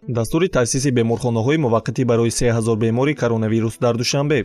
Дастури таъсиси беморхонаҳои муваққатӣ барои 3000 бемори коронавирус дар Душанбе.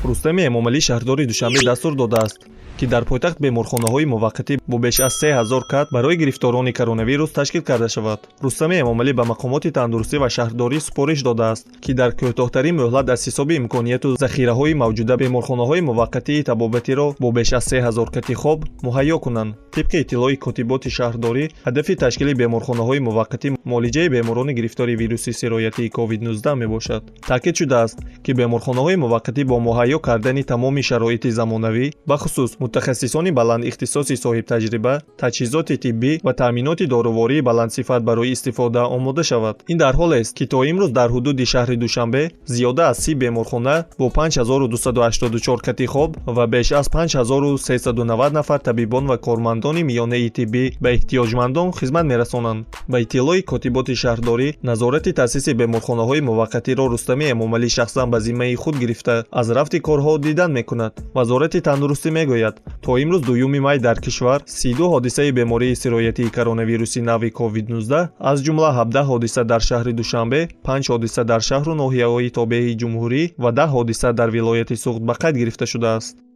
Рустами Эмомалӣ, шаҳрдори Душанбе, дастур додааст, ки дар пойтахт беморхонаҳои муваққатӣ бо беш аз 3000 кат барои гирифторони коронавирус ташкил карда шавад. Рустами Эмомалӣ ба мақомоти тандурустӣ ва шаҳрдорӣ супориш додааст, ки дар кӯтоҳтарин муҳлат аз ҳисоби имконияту захираҳои мавҷуда беморхонаҳои муваққатии табобатиро бо беш аз 3000 кати хоб муҳайё кунанд. Тибқи иттилои котиботи шаҳрдорӣ, ҳадафи ташкили беморхонаҳои муваққатӣ муолиҷаи беморони гирифтори вируси сироятии COVID-19 мебошад. Таъкид шудааст, ки беморхонаҳои муваққатӣ бо муҳайё кардани тамоми шароити замонавӣ, бахусус мутахассисони баландихтисоси соҳибтаҷриба, таҷҳизоти тиббӣ ва таъминоти дорувории баландсифат барои истифода омода шавад. Ин дар ҳолест, ки то имрӯз дар ҳудуди шаҳри Душанбе зиёда аз 30 беморхона бо 5284 кати хоб ва беш аз 5390 нафар табибон ва кормандони миёнаи тиббӣ ба эҳтиёҷмандон хизмат мерасонанд. Ба иттилои котиботи шаҳрдорӣ, назорати таъсиси беморхонаҳои муваққатиро Рустами Эмомалӣ шахсан ба зиммаи худ гирифта, аз рафти корҳо дидан мекунад. Вазорати тандурустӣ мегӯяд, то имрӯз, 2 май, дар кишвар 32 ҳодисаи бемории сироятии коронавируси нави COVID-19, аз ҷумла 17 ҳодиса дар шаҳри Душанбе, 5 ҳодиса дар шаҳру ноҳияҳои тобеи ҷумҳурӣ ва 10 ҳодиса дар вилояти Суғд ба қайд гирифта шудааст.